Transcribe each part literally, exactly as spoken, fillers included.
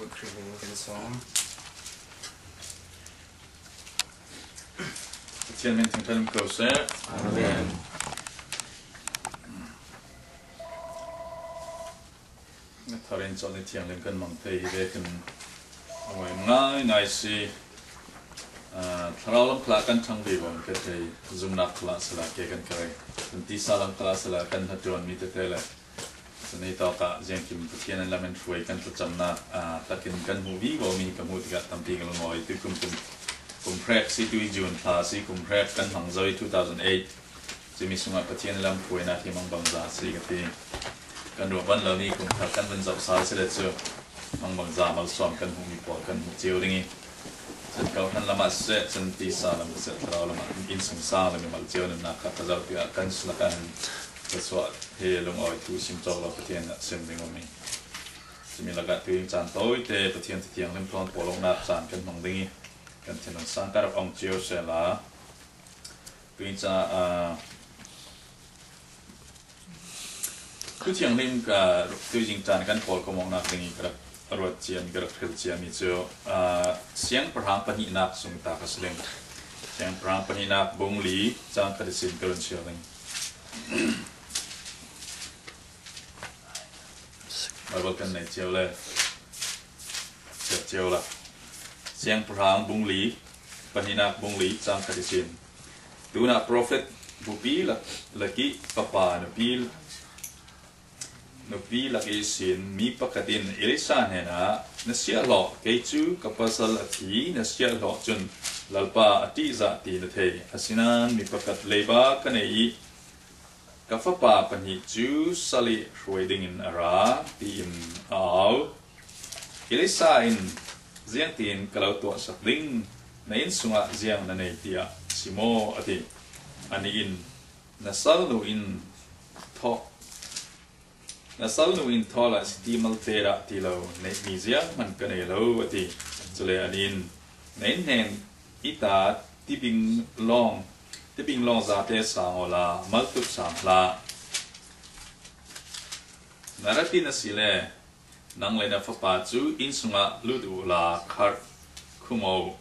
Khrih min in kan sawm. Pathian min thangṭhat ko seh. Amen. Thar in cawlni thianghlim kan mang thei hi vekin a ngaingai si. Ah, thlarau lam khalah kan ṭhang vivo kan thei, zumnak khalah sila ke kan kare, kan tisa lam khalah sila kan hnaṭuan mi tete le, sani tawkah ziangkim Pathian an lam in hruai kan thlacamnak, ah, takin kan hmuh vivo mi ka hmuh tikah tampi kan lungawi. Tukum kum, kum hrek si, tui June thla si, kum hrek kan hmang zo i two thousand eight. Cumi sungah Pathian lam hruainak hi mangbangza si ka ti. Kan ruah van lo ni kum thar kan van zoh sal si le cu mangbangza malsawm kan hmuhmi pawl kan hmuh cio ding i, cun kal hran lamah siseh, cun tisa lam siseh, thlarau lamah inn sung sang le mimal cio nunnak kha ka zoh tikah kan sunak ah hin ka suah hi lungawi thu sim cawk lo Pathian a sim ding um i, cumi lakah tuing caan tawite Pathian Thu Thianghlim thawn pawlawknak caan kan hmang ding i, kan thinlung sang ka rak ong cio sehla. Tuin ca, aa, Thu Thianghlim ka tuizing caan kan pawl kawmawknak ding i ka rak ruat ciami, ka rak hril ciami cu, aa, Siangpahrang pahnihnak sung ta ka si ding. Siangpahrang pahnihnak bung li cang khat ihsin ka run cio ding. Baibal kan nei cio le, cio cio la. Siangpahrang bung li, pahnihnak bung li, cang khat ihsin. Tunah profet bupi lak, lak i fapa nupi, nupi lak ihsin mi pakhat in Elisha hnenah, "Na siahhlawh, kei cu ka pasal a thi, na siahhlawh cun Lalpa a ṭihzah ti na thei. Asinain mi pakhat leiba ka nei i ka fapa pahnih cu sal i hruai dingin a ra," tiin a au. Elisha in, "Ziangtin ka lo tuahsak ding? Na inn sungah ziang na nei tiah si maw?" a ti. Anih in, "Na salnu in thaw, na salnu in thawl ah siti malte dah ti lo neihmi zianghman ka nei lo," a ti. Cule anih in, "Na inn hnen i ta tibing lawng, tibing lawng zate sang awla maltuk sang hlah. Na rat in asile nang le na fapa cu inn sungah lut uhla kharh khum aw uh.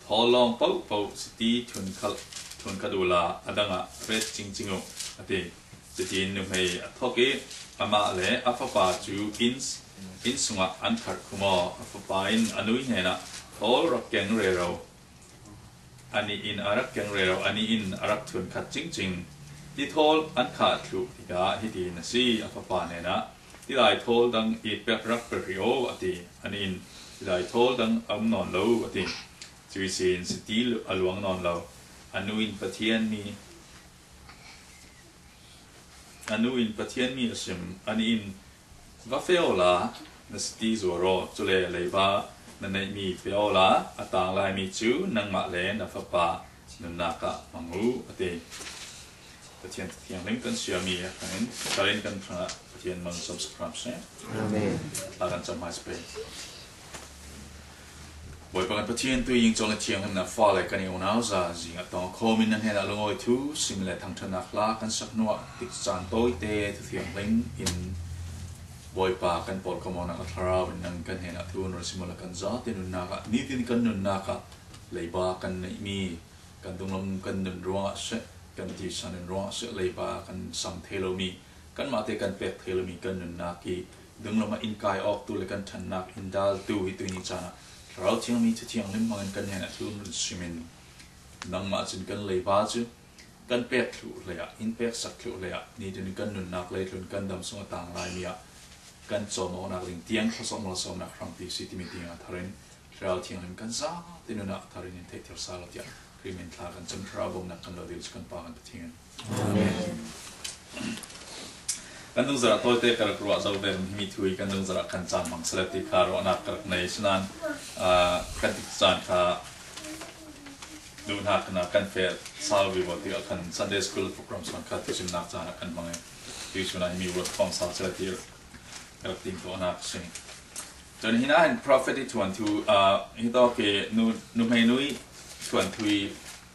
Thawl lawng paohpaoh siti thunkhat, thunkhat uhla a dangah ret cingcing uh," a ti. Cutin nuhmei a thawk i amah le a fapa cu inn, inn sungah an kharh khum aw. A fapa in a nu hnenah, "Thawl rak keng rero." Anih in a rak keng rero, anih in a rak thunkhat cingcing. "Ti thawl an khah thluh tikah hitin a si," a fapa hnenah, "Tidai thawl dang i pek rak pe rih aw," a ti. Anih in, "Tidai thawl dang a um nawn lo," a ti. Cuihsin siti a luang nawn lo. A nu in Pathian mi, a nu in Pathian mi a sim. Anih in, "Va feh awla na siti zuar aw, cule leiba na neihmi pe awla a tang laimi cu nangmah le na fapa nunnak ah hmang uh," a ti. Pathian Thianghlim kan siami a kan in, kan in kan hrangah Pathian mang cam sakram seh. Amen. A kan cam hai sipei. Bawipa kan Pathian, tuizing cawlni thianghlim na fale kan i unau za zing a tong khawm in na hnenah lungawi thu sim le thangṭhatnak hla kan sak hnuah tikcaan tawite Thu Thianghlim in Bawipa kan pawl kawmawknak a thlarau in nang kan hnenah thu run sim awla kan zate nunnak ah, nitin kan nunnak ah leiba kan neihmi, kan dunglam kan nun ruangah seh, kan tisa nun ruangah seh, leiba kan sam thei lomi, kanmahte kan pek thei lomi kan nunnak i dunglam ah in kai awktu le kan ṭhannak in daltu hi tuini caan ah Thlarau Thianghlim, Thu Thianghlim hmangin kan hnenah thu run simin nangmah cun kan leiba cu kan pek thluh hlei ah, in pek sak thluh hlei ah, nitin kan nunnak leitlun kan dam sung a tang laimi ah kan cawmawknak ding tiang thlasawm malsawmnak hrang ti si timi tiang a thar in Thlarau Thianghlim kan zate nunah thar in in theihter sal aw tiah Khrih min thla kan cam. Thlarau bawmhnak kan lo dil cu kan Pa kan Pathian. Amen. Kan dungzarh ah tawite ka rak ruah zo ve, himi thu hi kan dungzarh ah kan caan hmang seh ti kha ruahnak ka rak nei. Sinain, aa, kan tikcaan kha duhnak kan feh sal vivo tikah khan Sunday School program suan kha thusimnak caan ah kan hmang i, tuihsun ah himi ruat khawm sal seh ti ka rak timhtuahnak a si. Cun hinahin prophet i thuanthu, aa, hitawk i nu, nuhmei nu i thuanthu i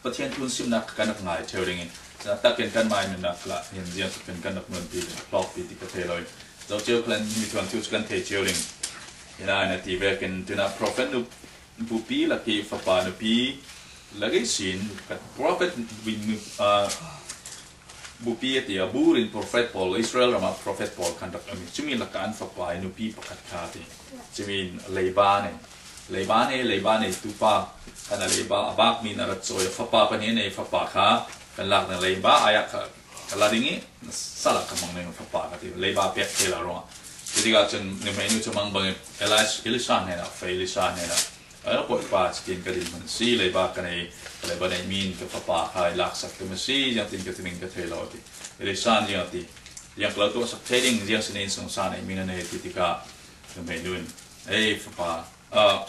Pathian thu simnak kan rak ngai ṭheo ding i, cun a takin kanmah i nunnak khalah hin ziangtluk in kan rak nunpi, hlawkpi ti ka thei lo i, zo cio khalah himi thuanthu cu kan thei cio ding. Ina ina ti vekin tuna prophet nu bupi laki fapa nupi laki sin kat prophet bin nu, ah, bupi ati a burin prophet Paul Israel rama prophet Paul kan rak ami cumi laka an fapa nupi pakat kati. Cumi leiba ne. Leiba ne, leiba ne tupa kana leiba abak mi na rat so ya fapa pani ne fapa kha kan lak na leiba aya ka kala dingi sala ka mang ne fapa kati. Leiba pek kela ronga. Jadi ka cun ni mai nu cumang bang Elisha ne na, fa Elisha ne na. Ayo poi pa cikin ka din man si leiba ka nei, leiba nei min ka fapa kha i laksak ka masi yang tin ka tining ka thei lo ti. Elisha yang ti. Yang kalau tu sak thei ding yang sinin sung sa nei min nei ti ti ka. Ka mai nun. Ei fapa. Ah,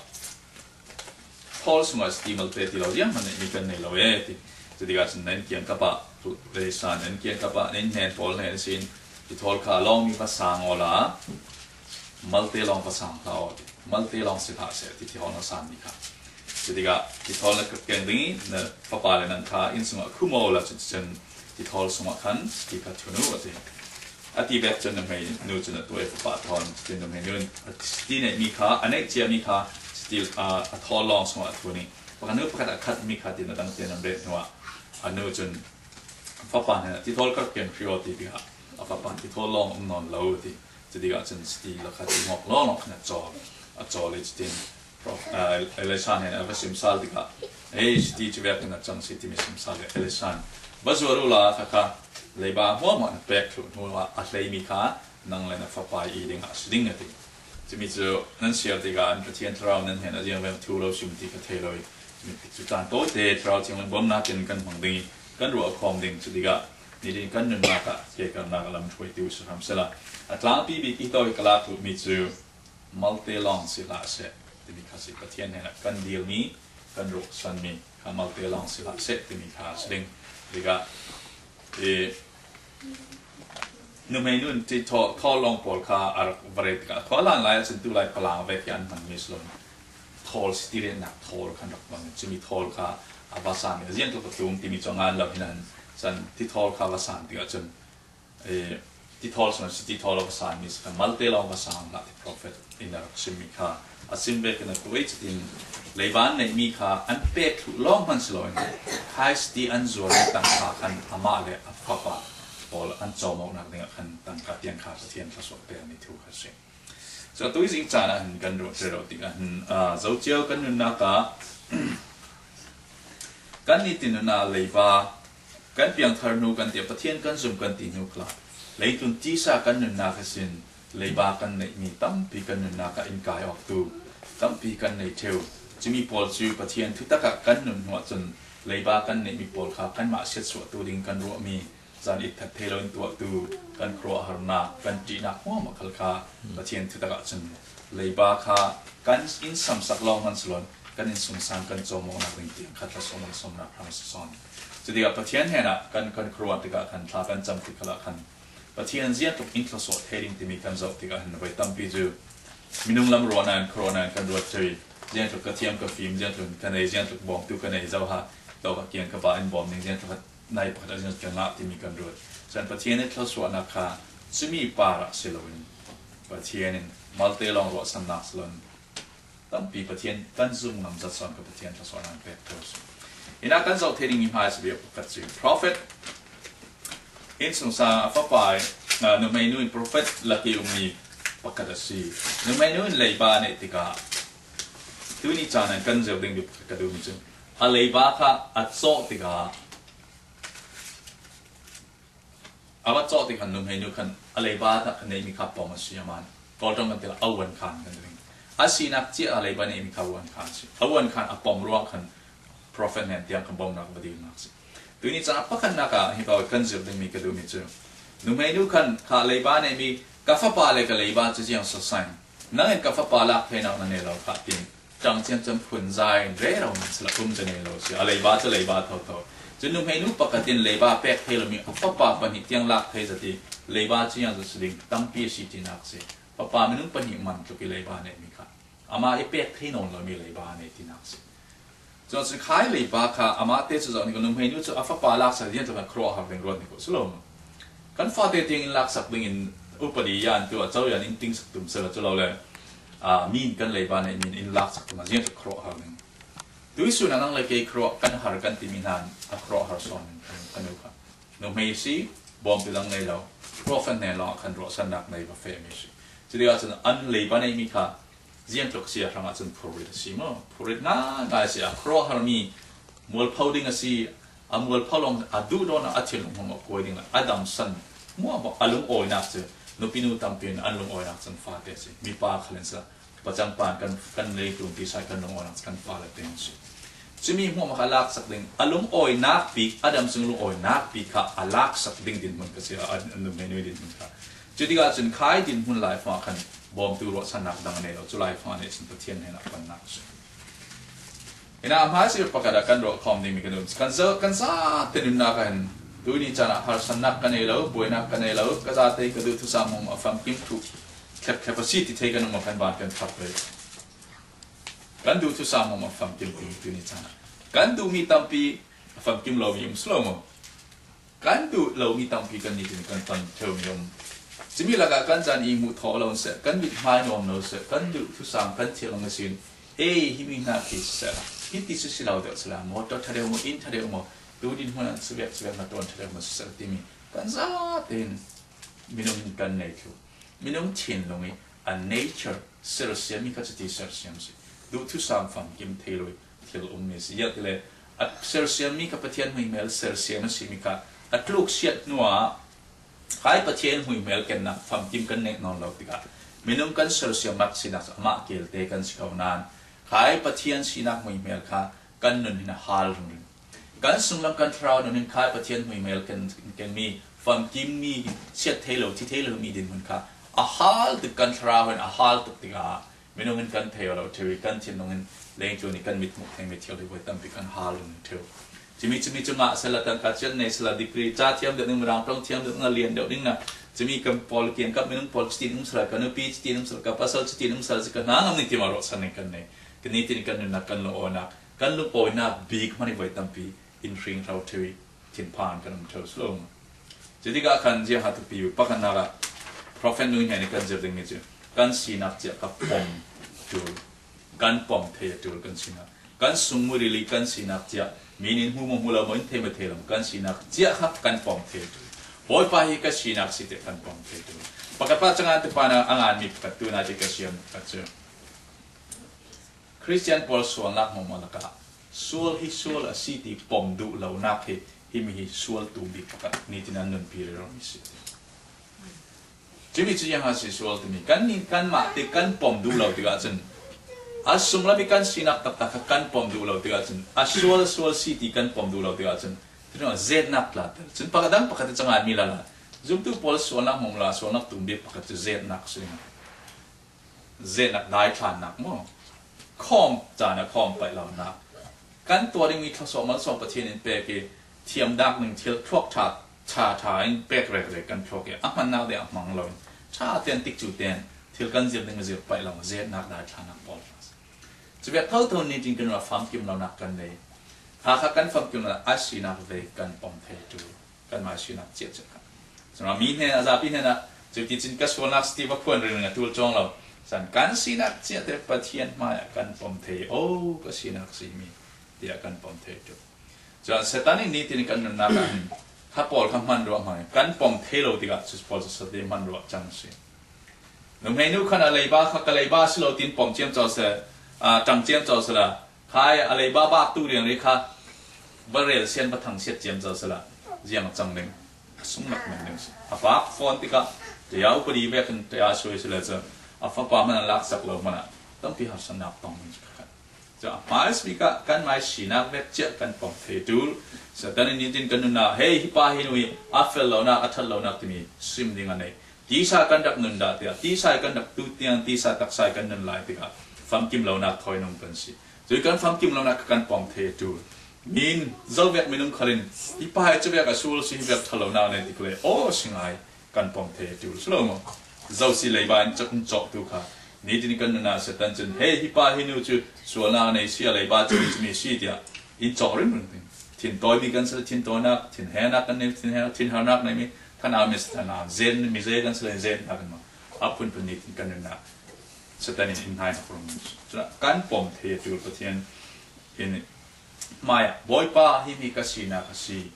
Paul sung a sti mal pe ti lo yang man nei mi kan nei lo e ti. Jadi ka cun nen kiang ka pa. Elisha nen kiang ka pa nen hen Paul nen sin. Ti thol kha long mi pa sang ola. Malte long pa sang kha o ti. Malte long si kha se ti ti hol na san ni kha. Jadi ka ti thol na keng ding na papa le nang kha in sung a khu mo la cun cun ti thol sung a khan ti kha thunu a ti. A ti bek cun na mai nu cun a tuai papa thol ti na mai nu a ti nei mi kha a nei cia mi kha ti a thol long sung a thu ni. Pakhat nu pakhat a khat mi kha ti na dang ti na bek nu a a nu cun papa ne ti thol kar keng hrio ti ti kha a papa ti thol long um non lo ti. Citi ka cun citi lakha ti ngawk lawnglawng khan a cawl. A cawl i cutin Elisha nen a va simsal tikah, ei, citi cu vekin a cang si timi simsal tikah Elisha nen va zuar uhla kha kha leiba hmuahhmuah na pek thluh hnu ah a hleimi kha nang le na fapa i dingah a si ding a ti. Cumi cu nan siar tikah an Pathian Thlarau nan hnenah ziangveng thu lo sim ti ka thei lo i, cumi cu caan tawite Thlarau Thianghlim bawmnak in kan hmang ding i kan ruah a khawm ding cu tikah nitin kan nunnak ah ke karnak a lam ṭhuai ti uh si hram sehla a tlangpi bik i tawh i ka lak duhmi cu malte lawng si hlah seh timi kha si. Pathian hnenah kan dilmi kan ruahsanmi kha malte lawng si hlah seh timi kha si ding. Tikah i nuhmei nun ti thaw, thawl lawng pawl kha a rak va rei tikah a thaw a lan lai ahcun tu lai palang vek hi an hmanmi si lo. Thawl si ti riannak thawl khan rak hmang. Cumi thawl kha a va san i a ziangtluk a tlung timi cu a ngan lo hin an san ti thawl kha va san tikah cun, eh, ti thawl sung si ti thawl a va sanmi si khan malte lawng va sang hlah ti prophet in a rak simmi kha a sim vekin a kuai cutin leiba an neihmi kha an pek thluh lawng hman si loin Khrih ti an zuarmi tangka khan amah le a fapa pawl an cawmawknak dingah khan tangka tiang kha Pathian thluasuah pekmi thu kha si. Cu atu i zing caan ah hin kan ruah ṭheh lo tikah hin, aa, zocio kan nunnak ah kan nitin nunah leiba kan piangthar hnu kan tiah Pathian kan zum kan ti hnu khalah leitlun tisa kan nunnak ihsin leiba kan neihmi tampi kan nunnak ah in kai awktu tampi kan nei ṭheu. Cumi pawl cu Pathian thutak ah kan nun hnu ahcun leiba kan neihmi pawl kha kanmah siatsuahtu ding kan ruahmi zan it that thei loin tuahtu kan khuaruahharnak, kan ṭihnak hmuahhmuah khal kha Pathian thutak ahcun leiba kha kan in samsak lawng hman si loin kan innsungsang kan cawmawknak ding tiang kha thluasuah malsawmnak hram a si sawn. Cutikah Pathian hnenah kan, kan khuaruah tikah khan thla kan cam tik khalah khan Pathian ziangtluk in thluasuah thei ding timi kan zoh tikah hin voi tampi cu minung lam ruahnak in khuaruahnak in kan ruat cio i ziangtluk ka thiam ka fim, ziangtluk ka nei, ziangtluk bawmtu ka nei, zoha, zoha kiang ka ba in bawm ning, ziangtluk nai pakhat a ziang ka ngah timi kan ruat. Cun Pathian i thluasuahnak kha cumi par ah si loin Pathian in malte lawng ruahsannak si loin tampi Pathian kan zum ngam zat sawn kha Pathian thluasuahnak pek ko si. Ina kan zoh thei dingmi hmai si bia pakhat si prophet in sungsang a fapa i, ah, nuhmei nu in prophet lak i ummi pakhat a si. Nuhmei nu in leiba a neih tikah tuni caan ah kan zir ding bia pakhat ka duhmi cu a leiba kha a cawh tikah a va cawh ti khan nuhmei nu khan a leiba a neihmi kha pom a si a man. Kawlṭong kan ti lo, a uan khan kan ti ding. A sinak cia a leiba neihmi kha uan khan a si. A uan khan a pom ruang khan prophet hnen tiang khan bawmhnak va dirnak si. Tuni caan a pakhatnak ah hi kan zir dingmi ka duhmi cu nuhmei nu khan kha leiba neihmi ka fapa le ka leiba cu ziang sasai. Nang in ka fapa lak theinak na nei lo kha, tin ṭang ciamciam phun za in rero nan si lo, um ze nei lo si. A leiba cu leiba thotho. Cun nuhmei nu pakhat in leiba pek thei lomi a fapa pahnih tiang lak thei zat i leiba cu ziang zat si ding tampi a si tinak si. Fapa minung pahnih man tluk i leiba neihmi kha amah i pek thei nawn lomi leiba a nei tinak si. Cuahcun khai leiba kha amah te cu zoh ning nuhmei nu cu a fapa laksak ding tluk khuaruahhar ding ruat ning ko si lo. Kan fate tiang in laksak ding in upadi yan tu a co yan in tingsak tum sela cu lo le. A, mi in kan leiba neih mi in laksak tungah ziang ka khuaruah har ding. Tuisun a nang le kei khuaruah kan har kan timi hna in a khuaruah har sawn ding kan, kan u kha. Nuhmei si, bawmtu lang nei lo, prophet hnen lawngah khan ruahsannak nei va feh mi si. Cutikah cun an leiba neih mi kha ziang tluk si a hrangah cun phurrit a si maw? Phurrit ngaingai si a khuaruah har mi mualpho ding a si, a mualpho lawng a duhdawtnak a thinlung hmang a kuai ding le a damsan hmuahhmuah a lungawinak cu nupi nu tampi in an lungawinak cun fate a si. Mipa khal in si, pacang pan kan, kan leitlun tisa kan lungawinak cu kan fale te a si. Cumi hmuahhmuah kha a laksak ding, a lungawinak bik, a damsung lungawinak bik kha a laksak ding dinhmun kha si a, a nuhmei nu dinhmun kha. Cutikah cun khai dinhmun laifangah khan bawmtu ruahsannak dang a nei lo, cu laifangah nih cun Pathian hnenah pannak a si. Inah hmaisik pakhat ah kan ruahkhawm dingmi kan um. Kan za, kan zate nunnak ah hin tuni caan ah harsatnak ka nei lo, buainak ka nei lo, ka zate ka duhthusam hmang a famkim thuk thlep thlep a si ti thei kan um, kan van kan phak ve. Kan duhthusam hmang a famkim tu tuni caan ah. Kan duhmi tampi a famkim lomi um si lo maw? Kan duh lomi tampi kan nitin kan ton ṭheu mi um. Cumi lakah kan caan i hmuh thawh lo seh, kan mit hmai nuam lo seh, kan duhthusam kan thiang lo a si. Ei, himi hna khi siseh, hiti si si lo deuh sila, motor ṭha deuh maw, inn ṭha deuh maw, tu dinhmun ah cuvek cuvek hna ṭuan ṭha deuh maw siseh timi kan zate in minung kan nei thlu. Minung thinlung i a nature sersiam mi kha cuti sersiam si. Duhthusam famkim thei lo i thil um mi si. Ziah ti le a sersiam mi kha Pathian hmuihmel sersiam a si mi kha a tluksiat hnuah khai Pathian hmuihmel kennak famkim kan neih nawn lo tikah minung kan sersiamnak sinak cu amah kelte kan si ko nain khai Pathian sinak hmuihmel kha kan nun hin a hal ringring. Kan sunglam kan thlarau nun hin khai Pathian hmuihmel ken, kenmi, famkimmi, siat thei lo, thi thei lo mi dinhmun kha a hal tuk, kan thlarau hin a hal tuk tikah minung hin kan thei lo ṭheu i kan thinlung hin leitlun i kan mit hmuh thei mi thil hi voi tampi kan hal ringring ṭheu. Cumi, cumi cu ngah sela, tangka ciat nei sela, degree ca thiam deuh ning, mirang ṭong thiam deuh ning, a lian deuh ning na, cumi kan pawl kiangkap minung pawl cutin um sela, ka nupi cutin um sela, ka pasal cutin um sela, si ka hna ngam ning ti mah ruahsan ning kan nei. Kan nitin kan nunnak kan lungawinak kan lungawinak bik hmanh i voi tampi in hring hro ṭheu i thinphan kan um ṭheu si lo. Cutikah khan ziaha tupi pakhatnak ah prophet nu hnen i kan zir dingmi cu kan sinak cia ka pom ṭul, kan pom thei a ṭul kan sinak. Kan sung mu rili kan sinak cia mi nin hmu maw hmu lo maw in thei maw thei lo kan sinak cia kha kan pom thei a ṭul. Bawipa hi ka sinak si tiah kan pom thei a ṭul. Pakhat pa cangah tupa na a nganmi pakhat tu na ti ka siam pakhat cu Khristian pawl sualnak hmuahhmuah lakah sual hi sual a si ti pom duh lonak hi himi hi sual tum bik pakhat nitin an nunpi rero mi si. Cumi cu ziang a si sual timi kan nih kanmah te kan pom duh lo tikah cun a sunglam i kan sinak taktak kha kan pom duh lo tikah cun a sual sual si ti kan pom duh lo tikah cun tino zetnak tla tel cun pakhat dang pakhat cangah mi lala zumtu pawl sualnak hmung la sualnak tum bik pakhat cu zetnak si. Zetnak daithlannak maw? Khawm caan a khawm paih lonak. Kan tuah dingmi thluasuah malsawm Pathian in pek i thiamdak ning thil thluak ṭha, ṭha, ṭha in pek rek rek kan thluak i a hmannak ding a hmang lo in ṭha tein tikcu tein thil kan zir ding zir paih lo zetnak daithlannak pawl. Cuvek thotho nitin kan famkim lonak kan nei. Hakha kan famkim lonak a sinak ve kan pom thei ṭul. Kanmah sinak ciahciah kha. Cun mi hnen a zapi hnen ah cuticin ka sualnak si ti va phuan ringring a ṭul cawng lo. Cun kan sinak ciahte Pathian hmaiah kan pom thei. O, ka sinak si mi tiah kan pom thei ṭul. Cun Satan in nitin kan nunnak ah hin kha pawl kha hmanruah hmang kan pom thei lo tikah cu pawl cu sate hmanruah cang si. Nuhmei nu khan a leiba kha ka leiba si lo tin pom ciam co seh, aa, ṭang ciam co seh la, khai a leiba bak tu riangri kha va rel sian va thang siat ciam co seh la, ziang a cang ding, a sungnak men ding si. A bak fawn tikah tayau padi vekin tayau sui si le cu a fapa hmanh a laksak lo hmanh ah tampi harsatnak tong ding si kha. Cun a hmaisabik ah kanmah sinak vek ciah kan pom thei ṭul. Satan in nitin kan nunnak, hei, hi pa hi nu hi a fel lonak, a ṭhat lonak timi sim ding a nei. Tisa kan rak nun dah tiah, tisa kan rak tu tiang, tisa taksa kan nun lai tikah famkim lonak thawi nung kan si. Cui kan famkim lonak kan pom thei ṭul. Min zovek minung khal in hi pa hi cuvek a sul si, hi vek ṭhat lonak a nei ti kule, aw, si ngai. Kan pom thei ṭul si lo maw? Zosi leiba in cawk, in cawk tu kha nitin kan nunnak Satan cun, hei, hi pa hi nu cu sualnak a nei si, a leiba cu mi si tiah in cawk ringring ding. Thin tawimi kan si le thin tawinak, thin henak kan nei, thin henak, thin harnak neimi, kan a mi Satan a zen, mi zei kan si le zennak kan maw? A phunphun nitin kan nunnak Satan in in hnai hak rung. Cun kan pom thei a ṭul Pathian in hmai ah, Bawipa, himi ka sinak a si,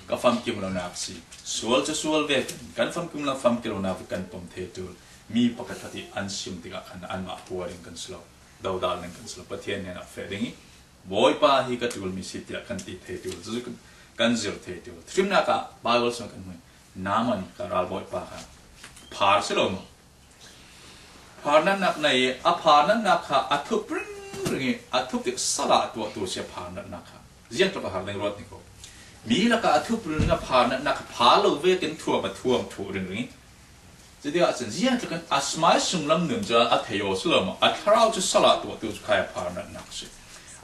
ka famkim lonak a si. Sual cu sual vekin kan famkim lo, famkim lonak kan pom thei a ṭul. Mi pakhat khat i an sim tikah khan anmah puar in kan si lo, dodal in kan si lo. Pathian hnenah feh ding i, Bawipa hi ka ṭulmi si tiah kan ti thei ṭul. Cucu kan zir thei ṭul. Hrimnak ah Baibal sung kan hmuh. Naaman kha ralbawipa kha phar si lo maw? Phar natnak nei i, a phar natnak kha a thup ringring i, a thup tik sal ah a tuahtu si a phar natnak kha. Ziangtluk a har ding ruat ni ko. Mi lakah a thup ringring a phar natnak kha phar lo vekin thuam a thuam ṭhuh ringring i. Cutikah cun ziangtluk in a smai sunglam nun cu a thei aw si lo maw? A thlarau cu sal ah tuahtu cu kha a phar natnak si.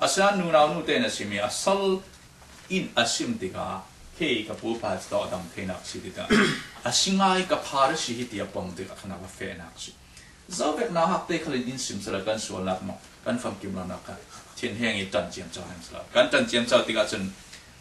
Asinain nunau nu tein a simi a sal in a sim tikah, kei ka pupa cu tawh a dam theinak si tikah, a si ngai, ka phar a si hi ti a pom tikah khan a va fehnak si. Zo vek nauhak te khal in in sim sala kan sualnak maw, kan famkim lonak kha thinheng i ṭan ciamco hen sala. Kan ṭan ciamco tikah cun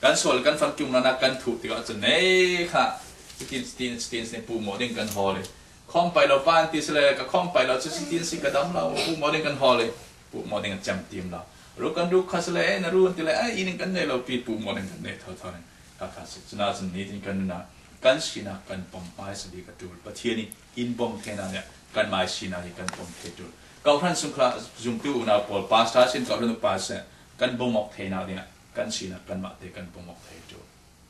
kan sual, kan famkim lonak kan thuh tikah cun, ei kha, citin, citin, citin, citin puhmawh ding kan hawl i, khawm pai lo pa an ti sile, ka khawm pai lo cu citin si ka dam lo, puhmawh ding kan hawl i, puhmawh ding a cem tim lo. Ru kan ru kha sile, ei na ru an ti le, ei, i ning kan nei lo pi, puhmawh ding kan nei thotho in. Kha kha si. Cun ahcun nitin kan nun ah kan sinak kan pom hmaisa bik a ṭul. Pathian i in bawm theinak nih kanmah i sinak hi kan pom thei ṭul. Kawhhran sung khal zumtu unau pawl, pastor sin kawhhran upa sin kan bawm awk theinak dingah kan sinak kanmah te kan pom awk thei ṭul.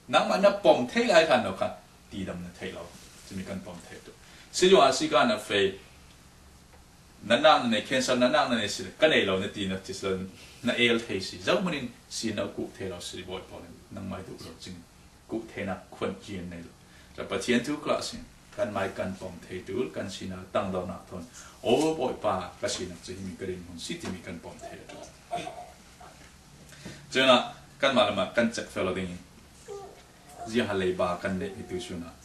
Nangmah na pom thei lai hlan lo kha tidam na theih lo. Cumi kan pom thei ṭul. Sijuah a si ka na fei, na nak na nei, cancer na nak na nei si le, ka nei lo na ti na ti si lo, na el thei si. Zohmun in si na kuh thei lo si, Bawi Paul in nangmah i duh lo cing. Kuh theinak khuan ci an nei lo. Cun Pathian thu kha si. Kanmah i kan pom thei ṭul, kan sinak tangdawnak thawn, aw Bawipa, ka sinak cu himi ka dinhmun si timi kan pom thei ṭul. Cun ah kanmah lamah kan cek fial lo ding i, ziangha leiba kan neih mi tu sunah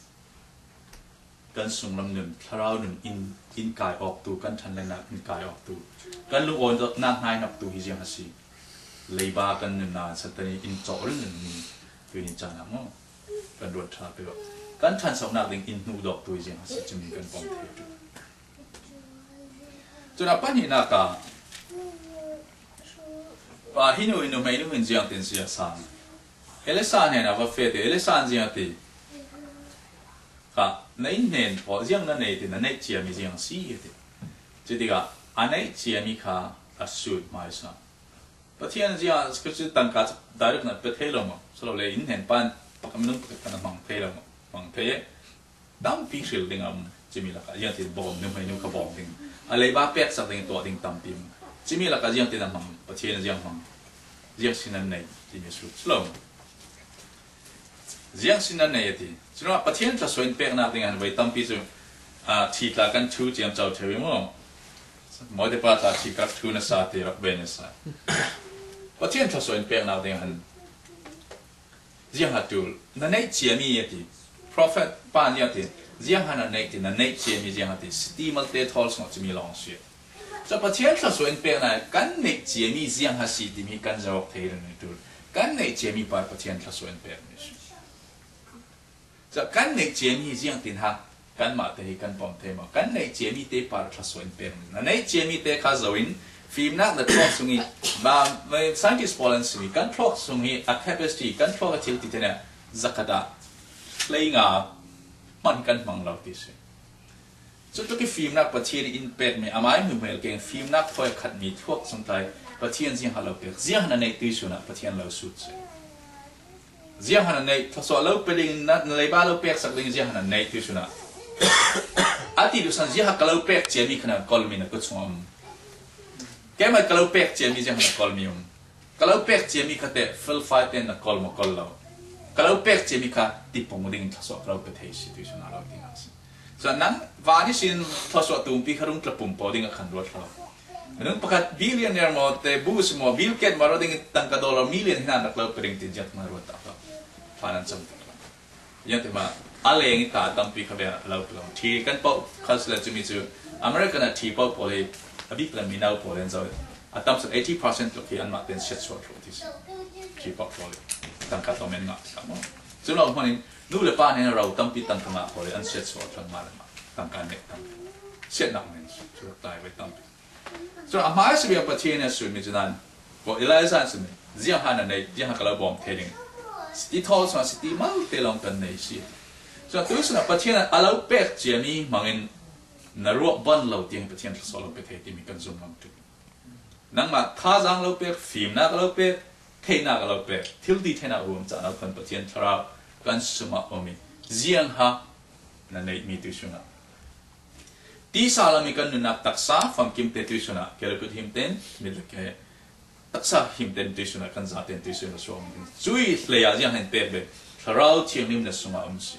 kan sunglam nun, thlarau nun in, in kai awktu, kan ṭhanlennak in kai awktu, kan lungawidawtnak hnaihnoktu hi ziang a si. Leiba kan nunnak Satan in cawh ringringmi tuni caan ah maw? Kan ruat ṭha peuh. Kan ṭhansohnak ding in hnuhdawktu hi ziang a si, cumi kan pom thei ṭul. Cun a pahnihnak ah, pa hi nu in, nuhmei nu in ziangtin si a sang. Elisa hnenah va feh ti, Elisa in ziang a ti. Kha, na in hnen pawl ziang na nei ti, na neih ciami ziang a si, a ti. Cutikah a neih ciami kha a sut hmaisa. Pathian ziang a si cu tangka cu direct na pe thei lo maw? Silole in hnen pan pakhat, minung pakhat khan a hmang thei lo maw? Hmang thei. Tampi hril ding a um. Cumi lakah ziangtin bawm, nuhmei nu kha bawm ding. A leiba peksak ding, tuah ding tampi um. Cumi lakah ziangtin a hmang, Pathian ziang hmang. Ziang sin an nei timi sut si lo maw? Ziang sin an nei a ti. Curuangah Pathian thlasuah in peknak ding ah voi tampi cu, aa, thi tla kan ṭhu ciamco ṭheu i maw? Mawte pa tla thi kar ṭhu na sa ti rak bei na sa. Pathian thlasuah in peknak ding ah ziang a ṭul. Na neih ciami a ti. Prophet pa ziang ti. Ziang han na neih ti, na neih ciami ziang a ti. City malte thawl sungah cumi lawng si. Cun Pathian thlasuah in peknak kan neih ciami ziang a si timi kan zoh thei rih a ṭul. Kan neih ciami pa Pathian thlasuah in pekmi si. Cun kan neih ciami hi ziangtin ha, kanmah te hi kan pom thei maw? Kan neih ciami te par thlasuah in pek. Na neih ciami te kha zoh in fimnak na thluak sung i, ba, scientist pawl an sim i, kan thluak sung hi a capacity, kan thluak a thil ti te nih zakhat ah hleinga hmanh kan hmang lo ti si. Cutluk i fimnak Pathian in pekmi, amah i hmuhmel keng fimnak thawi a khatmi thluak sungtlai Pathian ziangha lo pek, ziangha na neih tui sunah Pathian lo sut si. Ziangha na neih, thluasuah lo pe ding, na, na leiba lo peksak ding ziangha na neih tui sunah. A ti duhsan ziangha ka lo pek ciami kha na kolmi na kut sungah um. Keimah ka lo pek ciami ziangha na kolmi um. Ka lo pek ciami kha teh felfai tein na kol maw kol lo. Ka lo pek ciami kha tipung ding thluasuah ka lo pe thei si tui sunah lo ti ngah si. Cun nang van ihsin thluasuah tumpi kha rung tlapum pawl ding a khan ruat hlah lo. Minung pakhat billionaire maw te, Bush maw, Bill Gates maw, ruat ding tangka dollar million hi nan rak lo pe ding tin ziang tang ruat tak lo. Hlan an cam tak lo. Ziang te mah a leng i ta tampi kha ve a lo pe lo. Thi kan poh kha si le cumi cu American a thi poh pawl hi a bik le mino pawl in zo. A tam sun eighty percent tluk hi anmah ten siatsuah tluk ti si. Thi poh pawl hi tangka tawmen ngah ti kha maw. Cu lo hmanh in nu le pa nen a ro tampi tangka ngah pawl hi an siatsuah tluk mah le mah. Tangka nek tam. Siatnak men cu lai vai tampi. Cun a hmai si bia Pathian a sui mi cu nan, ko Elijah si mi, ziang han a nei, ziang han ka lo bawm thei ding. Siti thawl sung, siti malte lawng kan nei si. Cun tu suna Pathian a lo pek ciami hmangin na ruah ban lo tiang Pathian thluachuah lo pe thei timi kan zum lam tuk. Nangmah thazaang lo pek, fimnak a lo pek, theihnak a lo pek, thil ti theihnak ruam caan a lo khan Pathian thlarau kan sungah a um i ziang ha na neihmi tu suna tisa lam i kan nunnak taksa famkim te tu suna ke lo kut him ten mit le ke taksa him ten tu suna kan za ten tu suna suang cui hlei ah ziang hen pek be thlarau thianglim na sungah um si.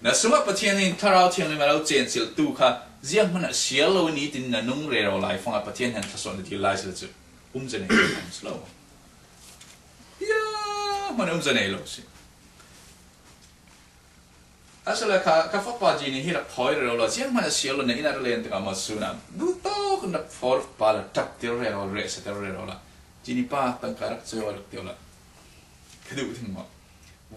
Na sungah Pathian in thlarau thianglim a lo cencil tu kha ziang hmanh a siar lo nitin na nung rero lai fangah Pathian hen thluachuah na dil lai si le cu um ze nei si lo. Ia hmanh um ze nei lo si. A si le kha ka fapa Jini hi rak thawi rero lo ziang hmanh a siar lo na inn a ralen tikah ma suna duh tawk rak for pa la ṭap tir rero reh sa tir rero la Jini pa tangka rak ceu rak teu la ka duh thing maw.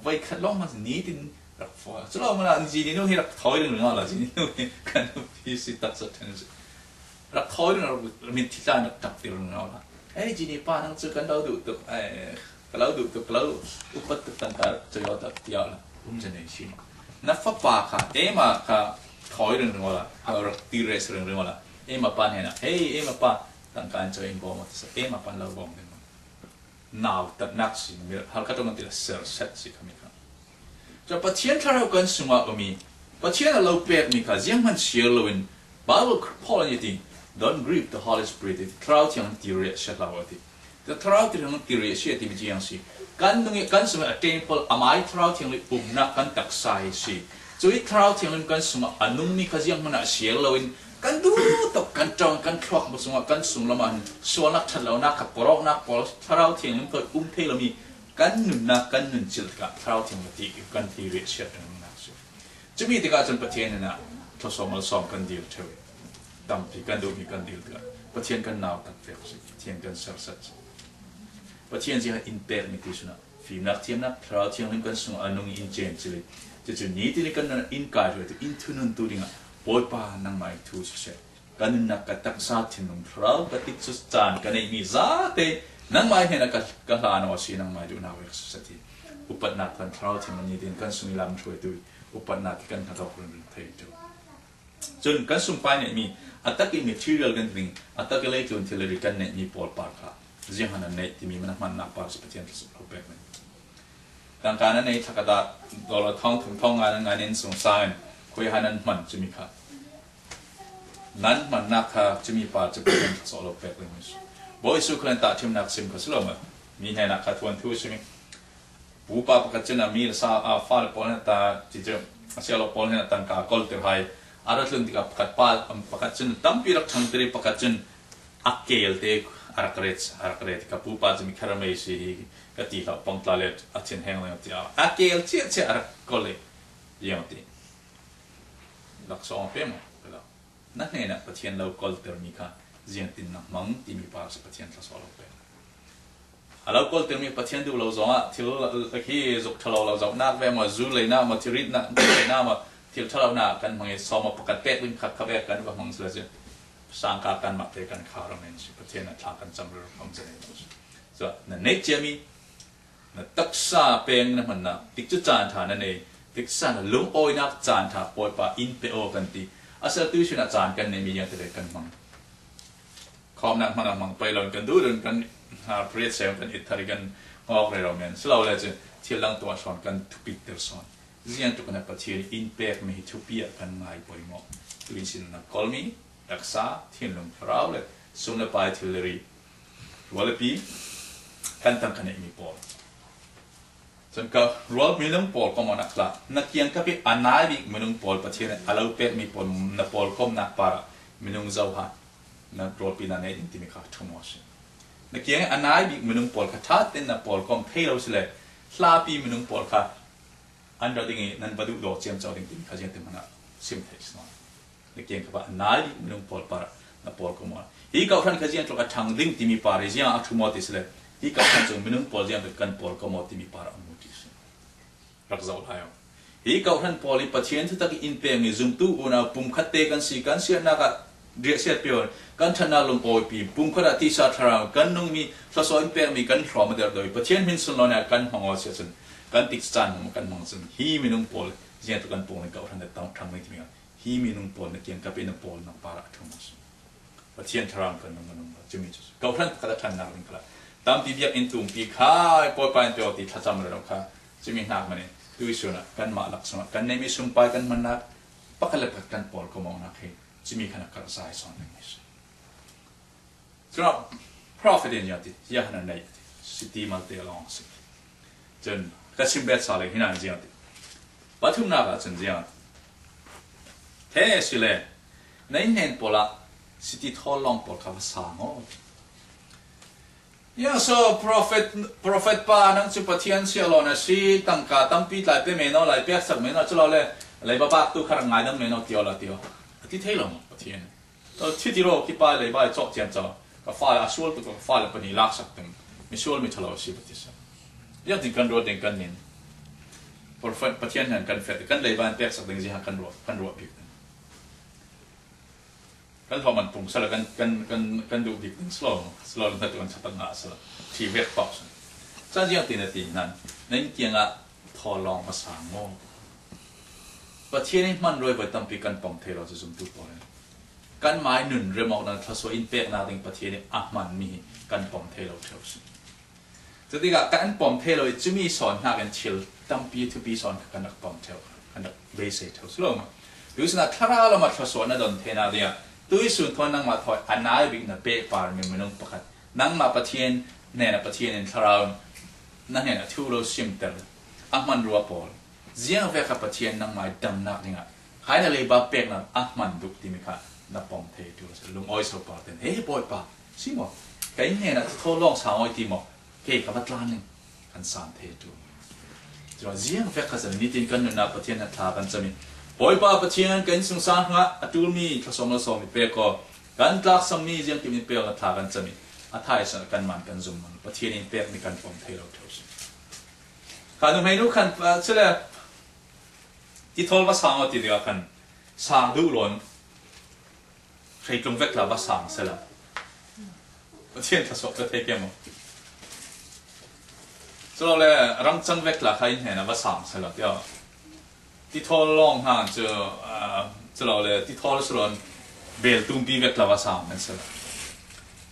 Voi khat lawng hmanh nitin rak fawi. Cu lo mana Jini nu hi rak thawi ringring awla Jini nu hi kan nupi si taksa ṭhen si. Rak thawi ringring min thi tlan rak ṭap ti ringring awla. Ei Jini pa nang cu kan lo duh tuk. Ei ka lo duh tuk, ka lo upat tuk tangka rak ceu tak ti awla. Um ze nei si. Na fapa kha, eima kha thawi ringring awla, a rak ti res ringring awla. Eima pa hnenah, ei eima pa tangka an ceu in bawm a tisa, eima pan lo bawm ding. Nautatnak si mi halkhat ṭawng kan ti le serset si khami kha. Cun Pathian thlarau kan sungah a um i Pathian a lo pekmi kha zianghman siar loin Bible Paul an i ti, "Don't grieve the Holy Spirit," i ti, thlarau thiang ti riah si hlah a ti. Thlarau thiang ti riah si a timi ciang si kan nung i kan sungah a temple amai thlarau thiang le umnak kan taksa hi si. Cu i thlarau thianglim kan sungah a nungmi kha zianghman ah siar loin kan duh tuk, kan ṭawng, kan thluak sungah, kan sunglam ah hin sualnak, ṭhatlonak, kha pawrawknak pawl thlarau thianglim tawh um thei lomi kan nunnak, kan nun cil tikah thlarau thianglim ti kan ti riahsiat ringnak si. Cumi tikah cun Pathian hnenah thluachuah malsawm kan dil ṭheu i tampi kan duhmi kan dil tikah Pathian kan nau tak vek si, Pathian kan serset si. Pathian ziah in pekmi ti sunah fimnak thiamnak thlarau thianglim kan sungah a nung in cem cili. Cucu nitin i kan in kai hruaitu in thununtu dingah Bawipa nangmah i thu siseh, ka nunnak ka taksa thinlung thlarau ka tikcu caan ka neihmi zate nangmah i hnenah ka, ka hlan aw a si, nangmah i duhnak vek siseh ti. Upatnak khan thlarau thianglim nitin kan sung i lam hruaitu i upatnak i kan hngatawk ringring thei ṭheu. Cun kan sumpai neihmi a tak i material kan ti ding, a tak i leitlun thil i kan neihmi pawl par kha zianghan an neih timi mana hmannak par si Pathian thluachuah lo pek men. Tangka nan nei thlakata dollar thawng thum thawng nga nan ngan in sung sangin khuihan an hman cumi kha nan hmannak kha cumi par cu Pathian thluachuah lo pek ding si. Bawi Jesuh Khrih tahṭhimnak sim kha si lo maw? Mi hnenah kha thuanthu simi. Pupa pakhat cun a mi le sa, a, fale pawl hnenah ta, ti cu, a sialo pawl hnenah tangka kolter hai a rak tlun tikah pakhat pa, pakhat cun tampi rak ṭhangter i pakhat cun a kelte a rak ret, a rak ret. Ka pupa cu mi kharamei si hi, ka ti hlah pang tla le a thin heng leng tiah a kel ciahciah a rak kol i, ziang ti. Laksawng pe maw? Ka lo. Na hnenah Pathian lo koltermi kha ziangtin na hmang timi par si Pathian thluachuah lo pek. A lo koltermi Pathian duh lo zongah thil khi zuk ṭha lo lo zohnak ve maw, zu leinak maw, thilritnak leinak maw, thil ṭha lonak kan hmang i sawm a pakhat pek ding khat kha vek kan va hmang si le si. Sangka kan mah te kan kha ram men si Pathian a thla kan cam rero hmang si nei lo si. Cun na neih ciami na taksa peng na hmannak tikcu caan ṭha na nei, tiksa na lungawinak caan ṭha Bawipa in pe aw kan ti. A si tu sinah caan kan neihmi ziangte kan hmang. Khawmnak hmanh a hmang pei lo in kan duh dun kan, ha, priat sem kan it thar i kan ngawk rero men. Si lo le cun thil dang tuah sawn kan thupiter sawn. Ziangtluk in Pathian in pekmi hi thupi ah kan ngai poimawh. Tuin sin na kolmi, taksa, thinlung thlarau le sum le pai thil le ri, rualpi kan tang kan neihmi pawl. Cun ka rual minung pawl kong awnak hlah. Na kiangkap i a nai bik minung pawl Pathian in a lo pekmi pawl na pawlkomnak parah minung zohan na rualpi na nei ding timi kha ṭhum aw si. Na kiang i a nai bik minung pawl kha ṭha tein na pawlkom thei lo si le hlapi minung pawl kha an ro ding i nan va duhdaw ciamco ding timi kha ziangtin hmanh ah sim thei si nawn. Na kiangkap ah a nai bik minung pawl parah na pawlkom aw. Hi kawhhran kha ziangtluk a ṭhang ding timi par hi ziang a ṭhum aw ti si le hi kawhhran cung minung pawl ziangtluk kan pawlkom aw timi parah a mu ti si. Rak zoh lai aw. Hi kawhhran pawl hi Pathian thutak in pekmi zumtu unau pumkhat te kan si, kan siatnak ah riahsiat peuh, kan ṭhatnak lungawipi, pumkhat ah tisa thlarau, kan nungmi, thluasuah in pekmi, kan hrawm a derh deuh i Pathian hmin sunlawn ah kan hmang aw si ahcun, kan tikcaan hmang kan hmang cun, hi minung pawl ziangtluk kan pung in kawhhran a tang ṭhang ning timi ah, hi minung pawl na kiangkap in na pawl nang parah a ṭhum aw si. Pathian thlarau kan nung a nung lo, cumi cu kawhhran pakhat a ṭhannak ding khalah tampi biakinn tumpi kha Bawipa in pe aw ti thlacam rero kha, cumi hnak hmanh in tuisun ah kanmah laksawng ah kan neihmi sumpai kan hmannak pakhat le pakhat kan pawl ko mawknak hi cumi khan a karhzai sawn ding hi si. Cun prophet in ziang ti, ziang han a nei ti, city malte a lawng a si. Cun ka chim bet sa le hi nan ziang ti. Pathumnak ah cun ziang ti. He si le, na inn hnen pawl ah city thawl lawng pawl kha va sang aw. Ya, so prophet, prophet pa nang cu Pathian siahlawn a si, tangka tampi tlai pe men aw, lai pek sak men aw, cu lo le, leiba bak tu kha rak ngaidam men aw, ti aw la ti aw. A ti thei lo maw Pathian? Tho, thi ti ro, khi pa leiba i cawh cian caw. Ka fa le a sual tuk, ka fa le pahnih lak sak ding. Mi sual mi ṭhalo a si, Pathian. Ziang tin kan ruat ding kan nin. Prophet Pathian hnen kan feh, kan leiba in pek sak ding ziang kan ruat, kan ruat bik ding. Kan hlawh man pung sala kan, kan, kan, kan duh bik ding silo, silo na tuan chatak ngah sala. Thi vek pau sala. Cun ziang tin a ti nan, nan kiangah thawl lawng va sang maw? Pathian in hman ruai voi tampi kan pom thei lo cu zumtu pawl in. Kan mai nun remawk nan thluasuah in peknak ding Pathian in a hmanmi hi kan pom thei lo ṭheu si. Cutikah kan pom thei lo i cumi sawn hnakin thil tampi thupi sawn kha kan rak pom ṭheu, kan rak beisei ṭheu si lo maw? Tuisun ah thlarau lam ah thluasuah na don theinak dingah tuisun thawn nangmah thawi a nai bik na pehparmi minung pakhat, nangmah Pathian hnenah Pathian in thlarau in na hnenah thu lo simter a hman rua pawl, ziang vek kha Pathian nangmah i damnak dingah khai na leiba peknak a hman duh timi kha na pom thei ṭul a si. Lungawi so pa ten, "He Bawipa, si maw? Ka inn hnenah thawl lawng sang aw," ti maw? "Kei ka va tlan ning," kan san thei ṭul. Cun ziang vek kha cun nitin kan nunnak Pathian a thla kan cam i, "Bawipa Pathian, ka inn sungsang hrangah a ṭulmi thluasuah malsawm i pek aw, kan tlaksammi ziangkim in pek aw," na thla kan cam i, a thaisan kan man kan zum man. Pathian in pekmi kan pom thei lo ṭheu si. Kha nuhmei nu khan, ah, cule, "Ti thawl va sang aw," ti tikah khan sang duh lo in hreitlung vek tla va sang sela. Pathian thluasuah ka thei ke maw? Cu lo le, rangcang vek tla kha inn hnenah va sang sela, tiah. Ti thawl lawng hna cu, ah, cu lo le, ti thawl si lo in bel tumpi vek tla va sang men sela.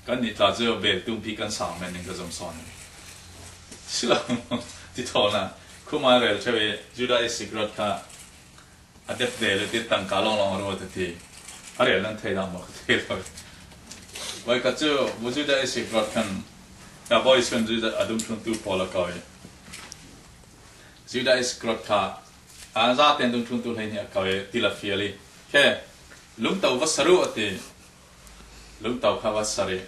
Kan nih tla cu bel tumpi kan sang men ning ka zumh sawn. Si lo, ti thawl hna. Khumai rel ṭheu i Judah Iskariot kha a dep ve le ti tangka lawnglawng a ruat a ti. A rel nan thei dah maw ka thei lo. Voi ka cu, bu Judah Iskariot khan, ka bawi sun Judah a dungthluntu pawl a ko i. Judah Iskariot kha, a zaten dungthluntu hleihnih a ko i, ti la fial i. Khe, lungto va ser u a ti. Lungto kha va ser i.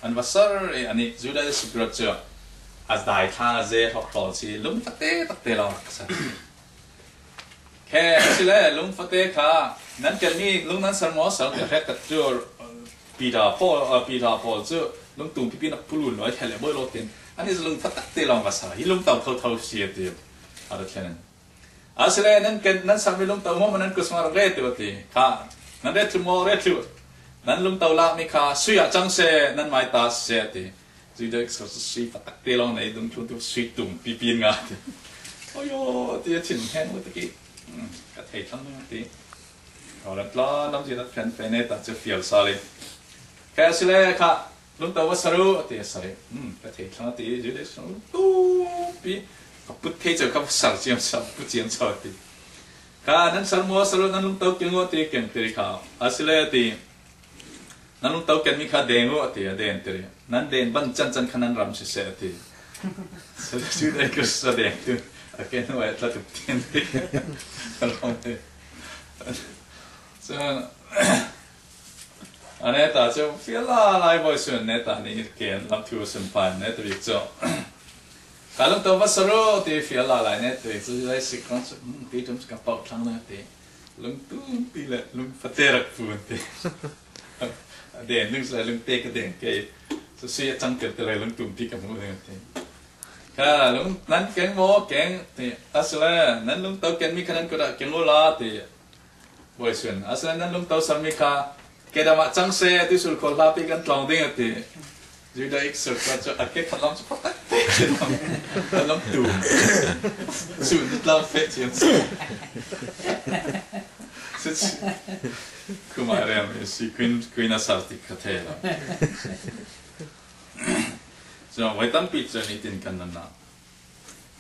An va ser i, anih Judah Iskariot cu, a dai thla a ze hrawk hrawl si, lung fate takte lawng a ser. Khe, asile, lung fate kha, nan kenmi lung nan ser maw, ser, ka hret ka cu, Peter pawl, uh, Peter pawl cu, lung tum pipi nak pulun lo, hel le boi lo tin. Ani lung fatak te lawng ka sa, hi lungto thotho si a ti. A ra thlen. Asile, nan ken, nan sermi lungto maw, nan kusmar re tu ti. Kha, nan re thlu maw, re thlu. Nan lungto lakmi kha, sui ah cang se, nan mai ta se ti. Judah Iskariot sui fatak te lawng nei dungthluntu sui tum pipi nga ti. Oyo, ti a thin hen mu taki. Hmm, ka thei thlang ti. Aw, lam tla, lam zia lam phen phen ne ta cu fial sa le. Kha asile kha, lungto va ser u, a ti a ser i. Hmm, ka thei thlang ti, Judah Iskariot tu pi. Ka put thei cu ka va ser ciam sa, put ciam sa ti. Kha nan ser maw, ser u, nan lungto keng u, a ti keng ti kha. Asile ti. Nan lungto kenmi kha deng u, a ti, a den ti rih. Nan den ban cancan kha nan ram siseh, a ti. Sule Judah Iskariot a deng tu. A ken u a tla tuk tin ti. A lawng ti. Cun, a neta cu fial lai lai voi sun neta nih ken lam thu sun pan neta bik cu. Ka lungto va ser u ti fial lai lai neta bik cu lai sik kong cu, hmm, ti tum ka pau thlang na ti. Lungtum pi le lung fate rak pun ti. A den lung sa lung te ka deng ke. Sasui a cangkir te lai lungtum pi ka hmuh ding ti. Kha lung nan keng maw keng ti. Asile nan lungto kenmi kha nan kut ah keng u la ti. Voi sun. Asile nan lungto sermi kha Ke dam ah cang se, tuisul khual hla pi kan tlawng ding a ti. Judah ik sur kha cu a ke khan lam cu pakhat te chin lam, kan lam tu. Sun ni tlau fe chin. Su cu. Kumah rem i si kuin, kuin a sal tik kha thei lo. So, voi tampi cu nitin kan nunnak.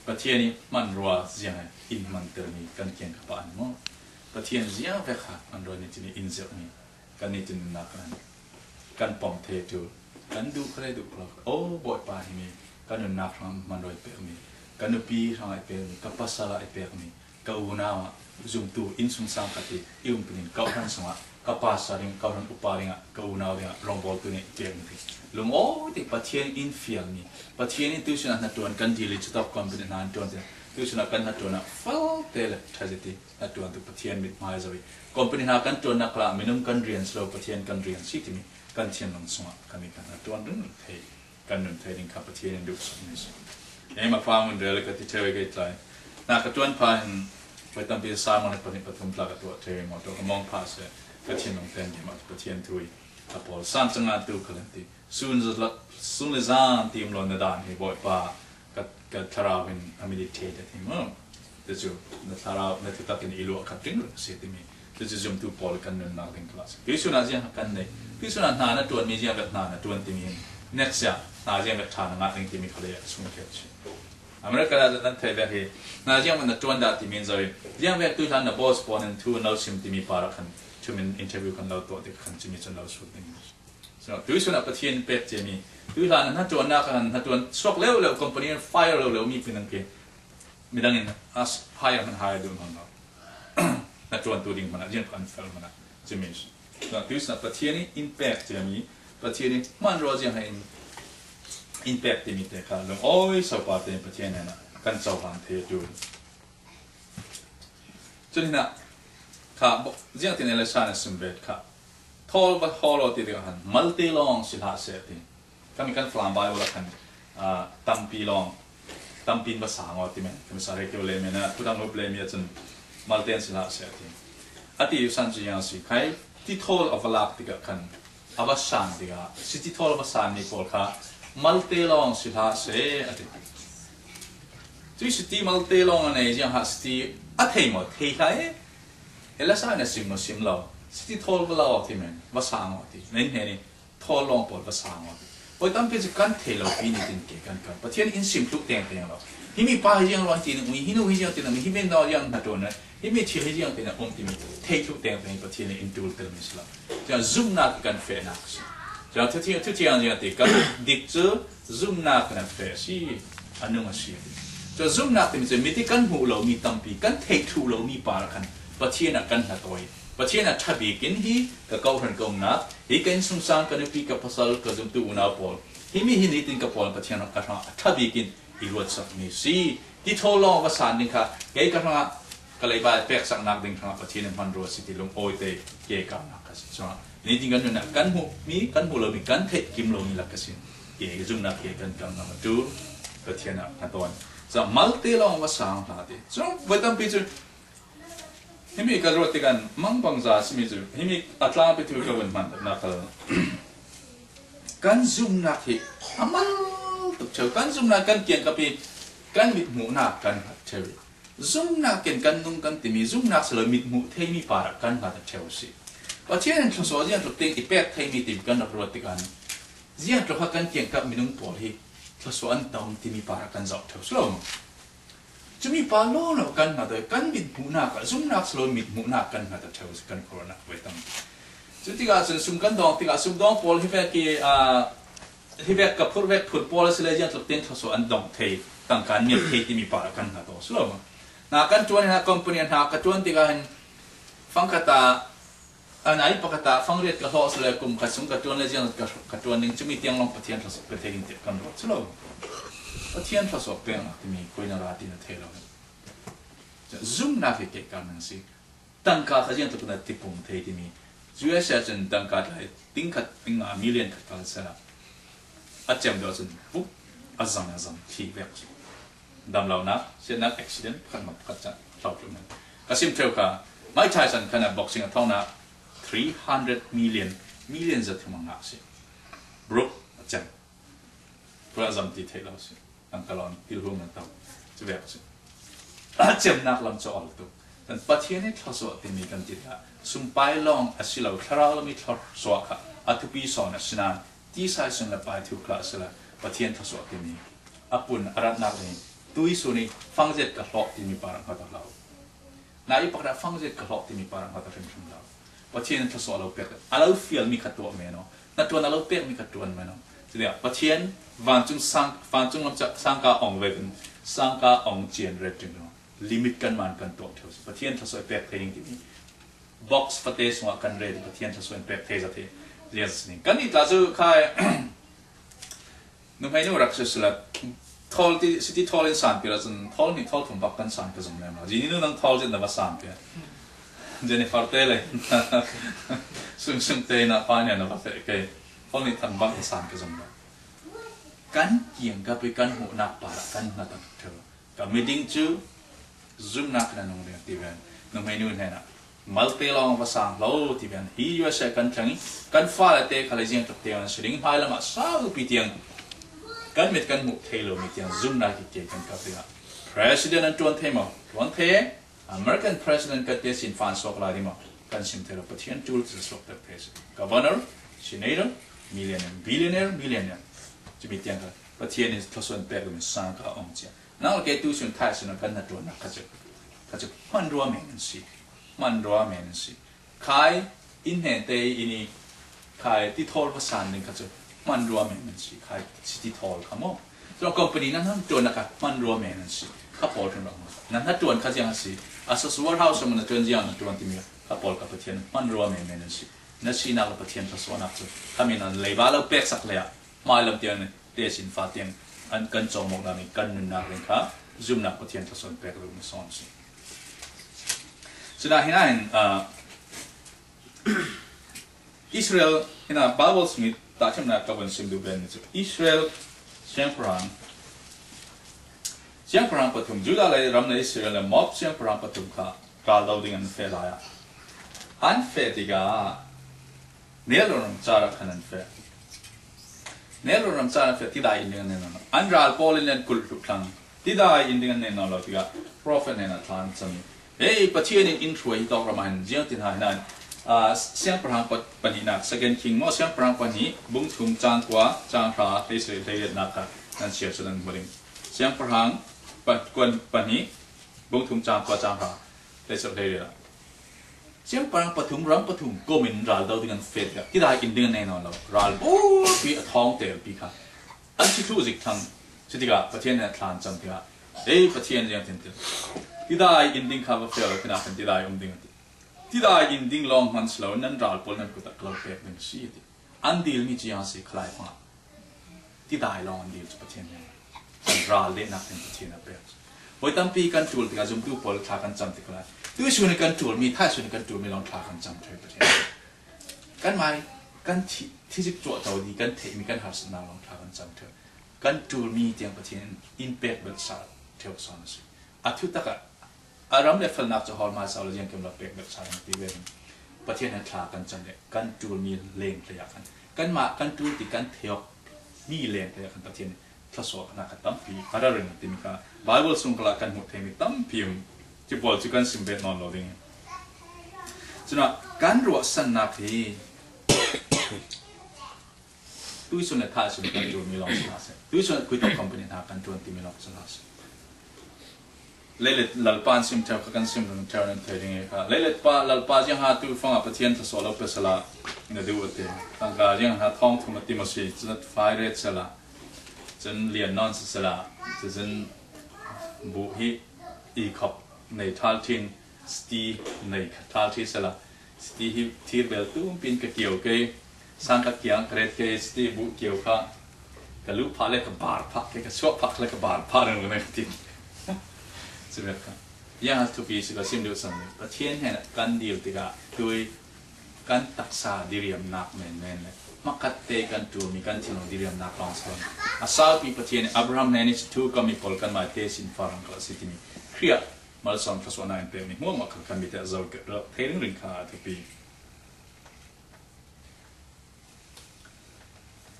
Pathian i hmanrua ziang in hmantermi kan kiang ka pah ni maw? Pathian ziang vek kha hmanrua nitin in zirhmi kan nitin nunnak kan, kan pom thei tu, kan duh kha le duh kha lo. Oh, Bawipa, himi ka nunnak hrang hmanrua i pekmi, ka nupi hrang i pekmi, ka pasal ah i pekmi, ka unau ah zumtu innsungsang khat i i umpi ning, ka hran sungah, ka pastor ding, ka hran upa dingah, ka unau dingah rongbawltu nih i pekmi ti. Lungawi ti Pathian in fialmi, Pathian in tuisun ah hnaṭuan kan dil i cutak company hna an ṭuan ti, tuisun ah kan hnaṭuan ah falte le ṭha zet i hnaṭuantu Pathian mithmai zo i company hna kan ṭuannak khalah minung kan rian si lo, Pathian kan rian si timi kan thinlung sungah kan i kan hnaṭuan ringring thei, kan nun thei ding kha Pathian in duhsakmi si. Keimah fa ngun rel ka ti ṭheu i kei tlai. Na ka ṭuan pha hin voi tampi sa mawng pahnih pathum tla ka tuah ṭheu i maw, tua ka mawng pha seh ka thinlung ten keimah Pathian thu i a pawl san cang ngan tu kha lan ti. Sun zala-, sun le zan ti um lo na dan hi Bawipa ka, ka thlarau hin a meditate a ti maw. Cucu na thlarau, na thutak in i luah khat ringring si timi. Cucu zumtu pawl kan nunnak ding kha si. Tuisun ah ziang kan nei. Tuisun ah hna na ṭuanmi ziang vek hna na ṭuan timi hin next year hna ziang vek ṭha na ngah ding timi kha le a sung kher si. America ah nan theih vek hi hna ziang vek na ṭuan dah timi in zo i ziang vek tuihlan na boss pawl in thu an lo sim timi par ah khan thumin interview kan lo tuah tik khan cumi cun lo sut ding. So, tuisun ah Pathian pek ciami tuihlan na hnaṭuannak ah hnaṭuan suak leuh leuh, company in fire leuh leuh mi pinang khi midang in a hire hman hire duh hmang lo. Hnaṭuantu ding hmanah, ziang kan fel hmanah, cumi. So, tuisun ah Pathian in pek ciami, Pathian in hmanrua ziang hai in, in pek timi te kha lungawi sopa tein Pathian hnenah kan cohlan thei a ṭul. Cun hinah kha ziangtin Elisha na sim bet kha thawl va hawl aw ti tikah khan malte lawng si hlah seh a ti. Kami kan Falam Bible ah khan, aa, tampi lawng, tampi in va sang aw ti men. Kami sa rek le men a, thudang hup le mi ah cun malte an si hlah seh a ti. A ti san cu ziang a si. Khai ti thawl a va lak tikah khan a va san tikah, city thawl a va sanmi pawl kha malte lawng si hlah seh a ti. Cui city malte lawng a nei ziang hah city a thei maw? Thei hlah e. Elisha na sim maw? Sim lo. City thawl va la aw ti men, va sang aw ti. Nan hnen i thawl lawng pawl va sang aw ti. Voi tampi cu kan thei lo pi nitin ke kan kal. Pathian in sim thluh tengteng lo. Himi pa hi ziang ruan ti na um i, hi nu hi ziang ti na um i, himi no ziang hnaṭuan na, himi thil hi ziang ti na um timi thei thluh tengteng Pathian in in ṭul telmi si lo. Ziang zumnak i kan fehnak si. Ziang thuthiang, thuthiang ziang ti kan dik cu zumnak kan feh si, a nung a si. Cun zumnak timi cu miti kan hmuh lomi tampi, kan theih thluh lomi par khan Pathian ah kan hna tawi. Pathian ah ṭha bikin hi ka kawhhran ka umnak, hi ka innsungsang, ka nupi, ka pasal, ka zumtu unau pawl, himi hi nitin ka pawl Pathian ah ka hrang a ṭha bikin i ruatsakmi si. Ti thawl lawng va san ding kha kei ka hrangah ka leiba pekcaknak ding hrangah Pathian in hmanrua si ti lungawite ke karnak kha si. Cun nitin kan nunah kan hmuhmi, kan hmuh lomi, kan theih kim lomi lak ka si. Ke zumnak ke kan kal ngam a ṭul Pathian ah hna tawn. Cun malte lawng va sang hlah ti. Cun voi tampi cu himi ka ruat tikah mangbangza simi cu himi a tlangpi thu ka vun hman nak kal. Kan zumnak hi a mal tuk ṭheu. Kan zumnak kan kiangkap i kan mithmuhnak kan hngat ṭheu i zumnak in kan nung kan timi, zumnak si lo mithmuh theimi par ah kan hngat a ṭheu si. Pathian in thluasuah ziangtluk tein i pek theimi timi kan rak ruat tikah ziangtluk kha kan kiangkap minung pawl hi thluasuah an tam timi par ah kan zoh ṭheu si lo maw? Cumi pa lawlaw kan hngat, kan mithmuhnak ah zumnak si lo mithmuhnak kan hngat a ṭheu si kan khuaruahnak ve tam. Cutikah cun sum kan dawng tikah sum dawng pawl hi vek i, aa, hi vek ka phurh vek phurh pawl a si le ziangtluk tein thluasuah an dawng thei, tangka an miat thei timi par ah kan hngat aw si lo maw? Hna kan ṭuan, hna company ah hna ka ṭuan tikah hin fangkhat ah, a nai pakhat ah fangriat ka hlawh si le kum khat sung ka ṭuan le ziang ka, ka ṭuan ding cumi tiang lawng Pathian thluasuah pe thei ding tiah kan ruat si lo. Pathian thluasuah peknak timi koi na ra ti na thei lo. Zumnak hi kehkar nan si. Tangka kha ziangtluk na tipum thei timi. U S A cun tangka tlai ting khat, ting nga, million khat kal sala a cem deuh cun vuk a zang a zang thih vek si. Damlonak, siatnak, accident pakhat hmanh pakhat can hlo tluk nan. Ka sim ṭheu kha, Mike Tyson khan a boxing a thawngnak three hundred million, million za thum a ngah si. Broke a cem. Tua zam ti theih lo si. Ang ka lawm thil hum na tau. Ci vek si. A cemnak lam cu a ol tuk. Kan Pathian i thluasuah timi kan ti ta. Sumpai lawng a si lo, thlarau lam i thluasuah kha a thupi sawn a si nain, tisa i sun le pai thu khla a si le, Pathian thluasuah timi a pun a ratnak ding, tui sun i fangzet ka hlawh timi par a hngat a hlau. Na i pakra fangzet ka hlawh timi par a hngat a hrimhrim lo. Pathian in thluasuah lo pek, a lo fial mi kha tuah men aw. Na tuan a lo pek mi kha tuan men aw. Cutia Pathian vancung sang, vancung lam ca sangka ong vekin, sangka ong cian ret ding lo. Limit kan man kan tuah theu si. Pathian thluasuah pek thei ding timi. Box fate sungah kan ret, Pathian thluasuah pek thei za thei. Zian sining. Kan i tla cu khai, nuhmei nu rak si sila, thawl ti, city thawl in san pia cun, thawl ni thawl thum bak kan san ka zung lem lo. Zini nu nang thawl zin na va san pia. Jennifer te le. Sung sung te na pa nia na va fe ke. Thawl ni than bak na san ka zung lo. Kan kiang ka pi kan hmuhnak pa la kan na tak theu. Ka miding cu zumnak na nung riang ti ven. Nuhmei nu hnenah malte lawng va sang lo ti ven. Hi U S A kan tlang i kan fale te khale ziang tuk te an si ding, hnai lamah saupi tiang kan mit kan hmuh thei lo mi tiang zumnak i ke kan kap dingah President an tuan thei maw? Tuan thei. American President kan te sin fan suak lai ding maw? Kan sim thei lo. Pathian tul ti suak tak thei si. Governor, Senator, millionaire, billionaire, millionaire. Cumi tiang kha Pathian in thluasuah pek lo mi sang kha ong cia. Nang le kei tu sun thai sun kan na tuan nak kha cu, kha cu hmanrua men an si. Hmanrua men an si. Khai in hnen te i ni khai ti thawl va san ding kha cu hmanrua men an si. Khai si ti thawl kha maw? Tua company nan han tuan nak kha hmanrua men an si. Kha pawl tun rak maw? Nan na tuan kha ziang a si. A sa suar hau sa man na tuan ziang na tuan timi kha pawl kha Pathian hmanrua men men an si. Na sinak le Pathian thluasuahnak cu kha min an leiba lo pek sak le ah. Hmai lam tiang ni, te sin fa tiang an kan cawmawk dan i kan nunnak ring kha zumnak Pathian thluasuah pek lo mi sawn si. Sina hina hin, ah, Israel hina Bible simi tahchimnak ka vun sim duh ben ni cu Israel siangpahrang, siangpahrang pathum, Judah le ram le Israel le Moab siangpahrang pathum kha ral do ding an feh lai ah, an feh tikah Nelrawn ram ca rak khan an feh. Nelrawn ram ca an feh, tidai in ding an nei nawn lo. An ral pawl in an kulh hluh thlang. Tidai in ding an nei nawn lo tikah prophet hnenah thla an cam i, "Hei, Pathian in in hruai hi tawk ram ah hin ziang tin hai nan, ah, siangpahrang pa-, pahnihnak, Second King maw, siangpahrang pahnih, bung thum cang kua, cang hra, hleisarih hleiriatnak kha nan siar cun an hmu ding." Siangpahrang pa-, kuan pahnih, bung thum cang kua, cang hra, hleisarih hleiriat. Siangpahrang pathum, ram pathum kom in ral do ding an feh tikah, tidai in ding an nei nawn lo. Ral bulpi a thawng telpi kha an si thluh zik thlang. Cutikah Pathian nih a thla an cam tikah, "Ei, Pathian ziang tintin. Tidai in ding kha va feh lo, khinah khan tidai um ding," a ti. "Tidai in ding lawng hman si lo, nan ral pawl nan kut ah ka lo pek ding a si," a ti. An dilmi cia a si khalai hmangah. Tidai lawng an dil cu Pathian nih an ral lehnak in Pathian a pek. Voi tampi kan ṭul tikah zumtu pawl thla kan cam tik lai. Tuisun i kan ṭulmi, thaisun i kan ṭulmi lawng thla kan cam ṭheu Pathian. Kan mai, kan thi, thizik cuahco dih, kan theihmi, kan harsatnak lawng thla kan cam ṭheu. Kan ṭulmi tiang Pathian in pek belh sa ṭheu sawn a si. A thutak ah a ram le felnak cu hawlmai sau le ziangkim lo pek bek sa ding ti ve. Pathian han thla kan cam le kan ṭulmi leng hlei ah khan, kanmah kan ṭul ti kan theih awk mi leng hlei ah khan Pathian thluasuahnak kha tampi a ra ring timi kha Bible sung khalah kan hmuh theimi tampi um. Cu pawl cu kan sim bet nawn lo ding. Cunah kan ruahsannak hi tuisun le thaisun kan ṭulmi lawng si hlah seh. Tuisun le kuitok company hna kan ṭuan timi lawng si hlah seh. Leilet Lalpa an sim ṭheu kha kan sim run ṭheu nan thei ding i kha. Leilet pa, Lalpa ziang ha tu fangah Pathian thluasuah lo pe sala na duh a ti. Tangka ziang ha thawng thum a ti maw si, cun fai ret sala. Cun lian nawn si sala. Cun buh hi i khop nei ṭhal ṭhin, sti nei ṭhal ṭhi sala. Sti hi thir bel tum pin ka kio ke. Sang ka kiang ka ret ke, sti buh kio kha ka luh phah le ka bar phah ke, ka suah phah le ka bar phah reng reng ti. Cu vet kha. Yang a thupi si ka sim deuh sam le Pathian hnenah kan dil tikah tui kan taksa diriamnak menmen le hmakhatte kan ṭulmi kan thinlung diriamnak lawng si lo. A saupi Pathian nih Abraham hnen i si thu ka mi pawl kan maite sin farang kal a si timi Khrih ah malsawm thluasuahnak in pekmi hmuahhmuah kha kan mite a zo thei ringring kha a thupi.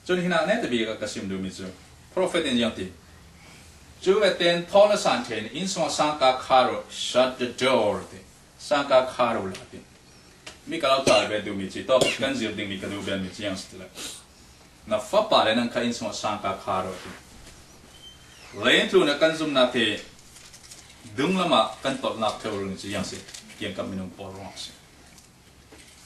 Cun hinah netabik a ka sim duhmi cu, prophet in ziang ti, "Cu ve ten thawl na san ṭhen, inn sungah sangka khar uh, shut the door," ti. Sangka khar uh la ti. Mi ka lo ṭal ve duhmi ci, tawk kan zir dingmi ka duh venmi ci ziang si ti le, na fapa le nang kha inn sungah sangka khar uh ti. Lei in tlun a kan zumnak hi dunglam ah kan tolhnak theu run ci ziang si, kiangkap minung pawl ruang si.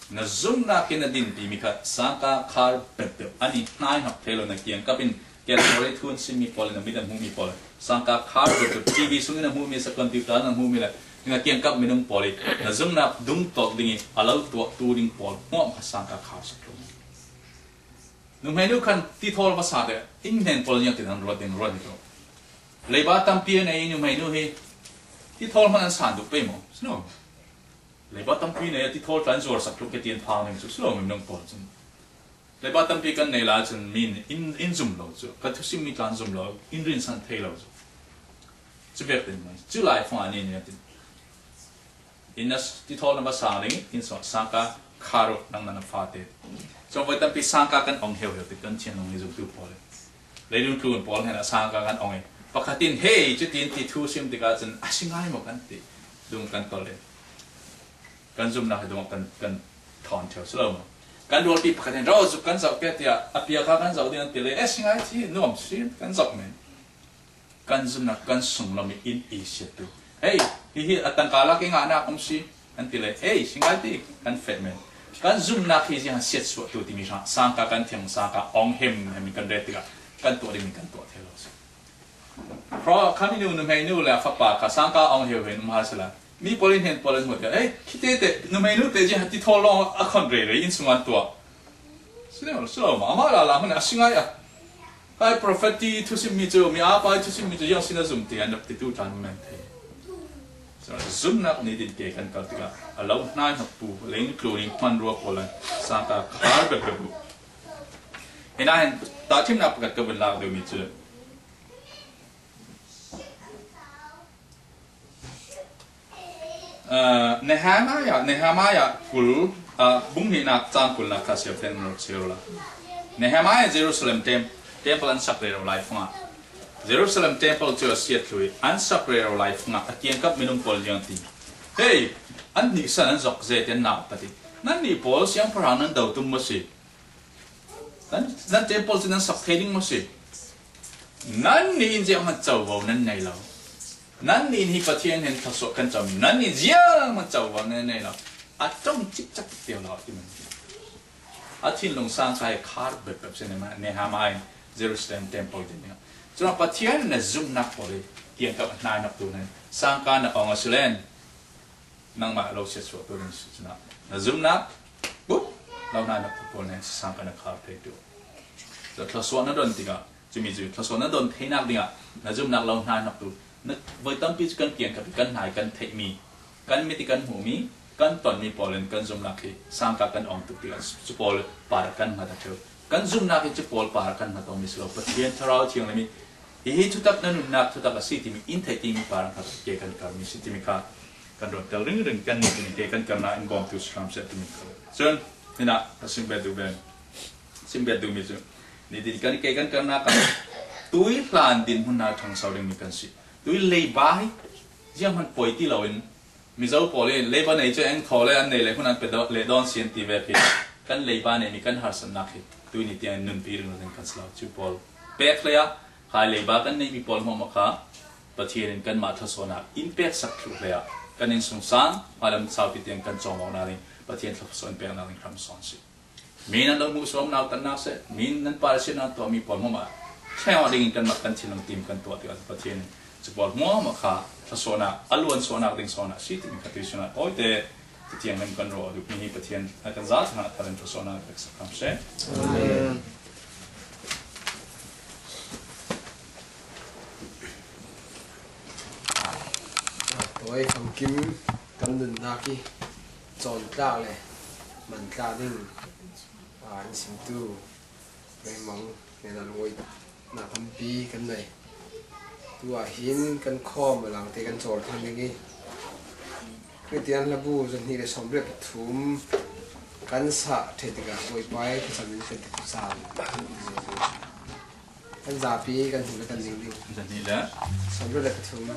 Na zumnak in na dinpi mi kha sangka khar pekpek an i hnaihnok thei lo. Na kiangkap in Calvary thu an simmi pawl in na mit an hmuhmi pawl, sangka khar pekpek T V sung in na hmuhmi, sa computer na hmuhmi le na kiangkap minung pawl i na zumnak dung tawk ding i a lo tuahtu ding pawl hmuahhmuah kha sangka khar sak lo. Nuhmei nu khan tithawl va sa te, inn hnen pawl ziang tin an ruat ding ruat hi lo. Leiba tampi a nei nuhmei nu hi tithawl hman an san duh pei maw? Si lo. Leiba tampi nei a tithawl tla an zuar sak tluk ke ti an phang ding cu si lo, minung pawl cun. Leiba tampi kan nei lai cun mi in, in zum lo cu, ka thusim mi tla an zum lo, in rinsan thei lo cu. Cu vek tin mai. Cu lai fang a ni ni a tin. In na s-, tithawl na va sang ding, in sawh sangka khar uh nang na na fate. Cun voi tampi sangka kan ong heuheu ti kan thinlung ni zumtu pawl le leilung tlun pawl hnenah sangka kan ong i pakhat in, "Hei," cutin ti thu sim tikah cun, "A si ngai maw?" kan ti. Dung kan tolh i kan zumnak hi dungah kan, kan thawn ṭheu si lo maw? Kan rualpi pakhat in, "Ro zuk kan zoh ke," tiah a pia kha kan zoh ding an ti le, "Eh, si ngai thi, nuam si, kan zoh men." Kan zumnak kan sunglam i in i siattu. "Hei, hihi a tangka lak i ngahnak um si," an ti le, "Hei, si ngai ti," kan feh men. Kan zumnak hi ziang siatsuahtu timi hra sangka kan thiang sangka ong hemhem in kan ret tikah kan tuah dingmi kan tuah thei lo si. Hra kha mi nu, nuhmei nu le a fapa kha sangka ong heuheu in um hal sila. Mi pawl in hnen pawl in hmuh tiah, "Hei, khite te, nuhmei nu te ziang ti thawl lawng a khon rere in sung an tuah." Si lo, si lo, amah lala hmun a si ngai a. Hai prophet ti thusimmi cu, mi a pai thusimmi cu, ziang sin a zum ti an rak titu tlan men thei. Zumnak nitin ke kan kal tikah a lo hnaihnok pu, leng tlu ning hman rua pawl an sangka khar bepbep uh. Hinahin tahṭhimnak pakhat ka vun lak deuhmi cu, Aa, Nehemiah, Nehemiah kul, aa, bung hnihnak cang kulnak kha siar ten rak siar la. Nehemiah Jerusalem tem-, temple an sak rero lai fangah, Jerusalem temple cu a siat thlu i an sak rero lai fangah a kiangkap minung pawl ziang ti, "Hei, an hnihsan an zok zete an nau pati. Nannih pawl siangpahrang nan do tum maw si? Nan, nan temple cu nan sak thei ding maw si? Nannih in zianghman covo nan nei lo. Nannih in hi Pathian hin thluasuah kan comi. Nannih in zianghman covo nan nei lo. A ṭong cikcak ti lo," a ti men. A thinlung sangka hi khar bepbep si Nehemiah in Jerusalem temple ti ning. Cun Pathian in na zumnak pawl i kiangkap a hnaihnok tu nan sangka na ong a si len, nangmah lo siatsuahtu ding si cun ah, na zumnak bup lo hnaihnok tu pawl nen sisang kan a khar thei tu. Cun thluasuah na don tikah, cumi cu thluasuah na don theinak dingah na zumnak lo hnaihnok tu, na voi tampi cu kan kiangkap i kan hnai kan theihmi, kan mit i kan hmuhmi, kan tonmi pawl in kan zumnak hi sangka kan ong tuk tikah cu pawl par kan hngat a ṭheu. Kan zumnak hi cu pawl par kan hngat awmi si lo, Pathian Thlarau Thianghlim i hihi thutak na nunnak thutak a si timi in theih timi par hngat ke kan karmi si timi kha kan ruat tel ringring kan nih timi ke kan karnak in bawmtu si hram seh timi kha. Cun hinah a sim bet duh ven, sim bet duhmi cu nitin kan ke kan karnak ah tui hlan din hmun hna ṭhangso dingmi kan si. Tui leiba hi zianghman poi ti loin Mizo pawl in leiba nei cu eng thaw le an nei le hmun an pe leh dawn si an ti ve khi kan leiba neihmi kan harsatnak hi tui ni tiang in nunpi ringring kan si lo. Cu pawl pek hlei ah, khai leiba kan neihmi pawl hmuahhmuah kha Pathian in kanmah thluasuahnak in peksak thluh hlei ah kan innsungsang hmalam saupi tiang kan cawngawknak ding Pathian thluasuah in peknak ding hram sawn si. Mi nan lo hmuhsuam nautatnak seh, mi nan parsiatnak tuahmi pawl hmuahmah ṭheng awk dingin kanmah kan thinlung tim kan tuah tikah Pathian in cu pawl hmuahmah kha thluasuahnak, a luan suahnak ding suahnak si timi kha tuisun ah tawite Cathiang kan kan rawh duhmi hi Pathian a kan za thangah thar in thluasuahnak peksak hram seh. Amen. Tawi famkim kan nunnak i cawntlak le mantlak ding, aa, an simtu Raymond hnenah lungawinak tampi kan nei. Tu ah hin kan khawm a langte kan cawl thang ding i, Khristian hlabu zahnih le sawmriat pathum Kan sa thei tikah Bawipa i thisen in kan ti khuasa. Kan zapi kan hmuh le kan ding ding. Zan ni le. Sawm le pathum.